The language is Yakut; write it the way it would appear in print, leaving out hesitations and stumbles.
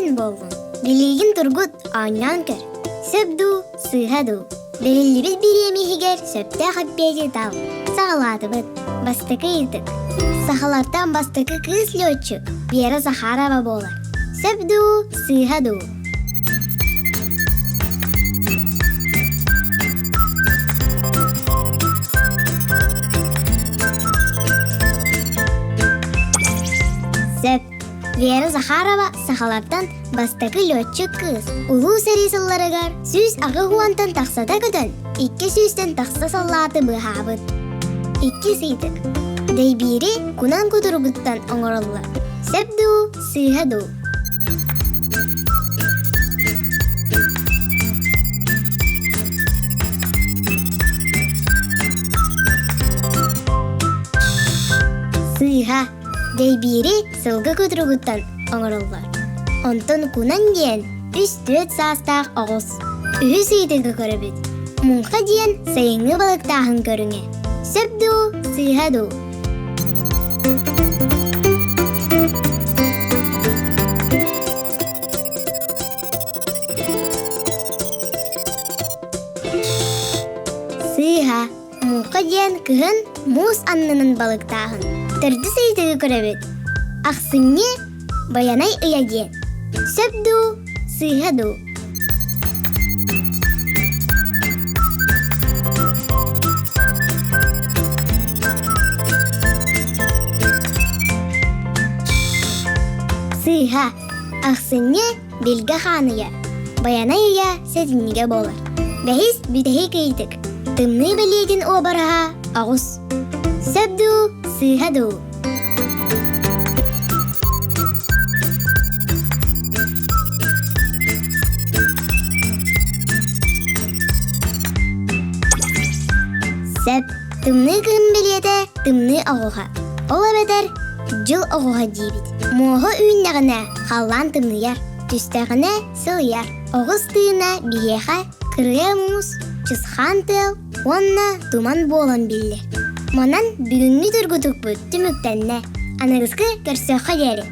күн буоллун. Билиигин тургут, оонньоон көр. Сөп дуу, сыыһа дуу? Бэриллибит бириэмэ иһигэр сөптөөх эппиэти тал. Саҕалаатыбыт. Бастакы ыйытык. Сахалартан бастакы кыыс летчик Вера Захарова буолар. Сөп дуу, сыыһа дуу? Сөп. Вера Захарова сахалартан бастакы летчик кыыс. Улуу сэрии сылларыгар 180-тан тахсата көтөн, 200-тэн тахса саллааты быыһаабыт. Иккис ыйытык. Дэйбиири кунан кутуругуттан оҥороллор. Сөп дуу, сыыһа дуу? Сыыһа. Дэйбиири сылгы кутуругуттан оҥороллор. Онтон кунан диэн үс-түөрт саастаах оҕус. Үһүс ыйытыгы көрөбүт. Муҥха диэн сайыҥҥы балыктааһын көрүҥэ. Сөп дуу, сыыһа дуу? Сыыһа. Муҥха диэн кыһын муус аннынан балыктааһын. Төрдүс ыйытыгы көрөбүт. Ахсынньы Байанай ыйа диэн. Сөп дуу, сыыһа дуу? Сыыһа. Ахсынньы Билгэ хаан ыйа, Байанай ыйа сэтинньигэ буолар. Бэһис бүтэһик ыйытык. Тымныы бэлиэтин уобараһа оҕус. Сөп дуу, сыыһа дуу? Сөп. Тымныы кыһын бэлиэтэ тымныы оҕуһа. Ол эбэтэр дьыл оҕуһа диибит. Муоһу үүннэҕинэ халлаан тымныйар, түстэҕинэ сылыйар. Оҕус тыына биһиэхэ кырыа муус, чысхаан тыал уонна туман буолан биллэр. Манан бүгүҥҥү тургутукпут түмүктэннэ. Аныгыскы көрсүөххэ диэри.